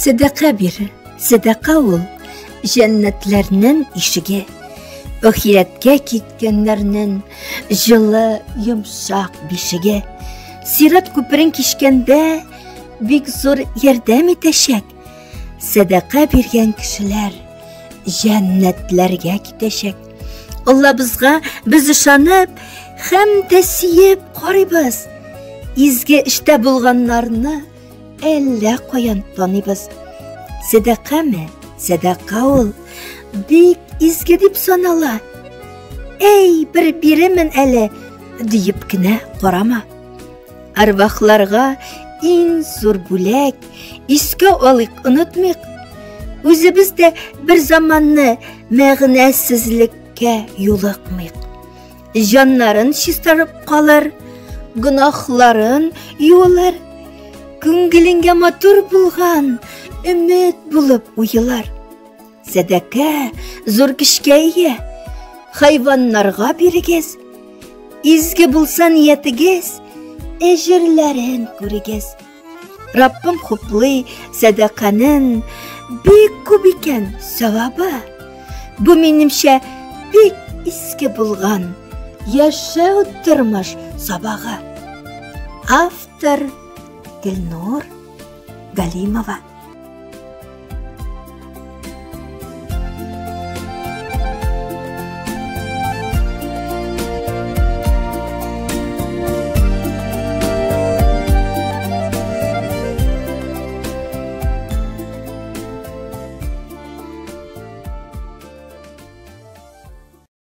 Сәдака бир. Сәдака ул җәннәтләрнең ишеге. Ахирәткә киткәннәрнең җылы, йомшак бишеге. Сират күперен кичкәндә бик зур ярдәм итәчәк. Сәдака биргән кешеләр җәннәтләргә китәчәк. Аллабызга без ышанып һәм дә сөеп карыйбыз. Изге эштә булганнарны әллә каян таныйбыз. Сәдакамы? Сәдака ул бик изге дип санала. Әй, бер биремен әле, диеп кенә карама. Арвахларга иң зур бүләк, искә алыйк, онытмыйк. Үзебез дә бер заманны мәгънәсезлеккә юлыкмыйк. Җаннарын чистарып калыр, гөнаһларын юылыр. Күңелеңгә матур булган өмет булып уелар. Сәдәкә зур көчкә ия. Хайваннарга бирегез. Изге булса ниятегез, әҗерләрен күрегез. Раббым хуплый сәдаканың бик күп икән савабы. Бу минемчә бик иске булган яшәү тормыш сабагы. Автор Гөлнур Галимова.